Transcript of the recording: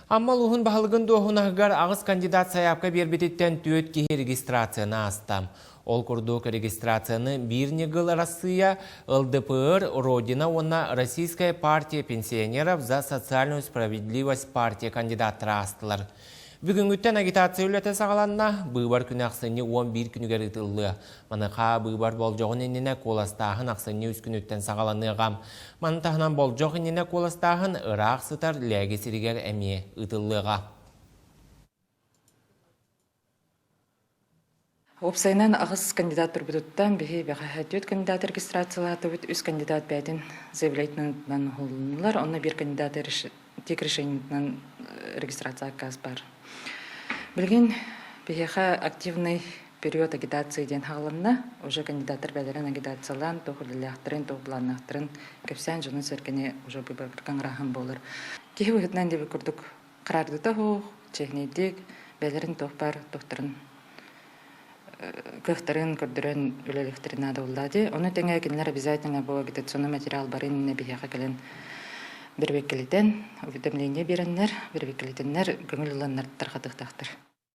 Амма улууһун баһылыгын дуоһунаһыгар аҕыс кандидат сайаапка биэрбититтэн түөрт киһи регистрацияны ааста. Ол курдук регистрацияны Биир ньыгыл Арассыыйа, ЛДПР, Родина уонна Российская партия пенсионеров за социальную справедливость партия кандидаттара аастылар. Бүгүҥҥүттэн агитация үлэтэ саҕаланна, быыбар күнэ ахсынньы 11 күнүгэр ыытыллыа. Маныаха быыбар болдьоҕун иннинэ куоластааһын ахсынньы үс күнүттэн саҕаланыаҕа. Маны таһынан болдьох иннинэ куоластааһын ыраах сытар Лээги сиригэр эмиэ ыытыллыаҕа. Уопсайынан аҕыс кандидат турбутуттан биһи бэҕэһээ түөрт кандидат регистрациялаатыбыт, үс кандидат бэйэтин заявлениетынан уһуллунулар, онно биир кандидат тик решениетынан регистрация аккаас баар. Билигин биһиэхэ активный период агитации диэн хааланна. Уже кандидаттар бэйэлэрин агитациялаан, туох үлэлээхтэрин, туох былааннаахтарын кэпсээн дьону-сэргэни уже быыбарга ыҥырааһын буолар. Киһи быһыытынан диэбит курдук хараардыта суох, чиэһинэйдик, бэйэлэрин туох баар туохтарын кыахтарын көрдөрөн үлэлиэхтэрин наада буолла дии. Ону тэҥэ кинилэр обязательно бу агитационный материал бары иннинэ биһиэхэ кэлэн бэрэбиэркэлэтэн, уведомление биэрэннэр, бэрэбиэркэлэтэннэр көҥүл ыланнар тарҕатыахтаахтар.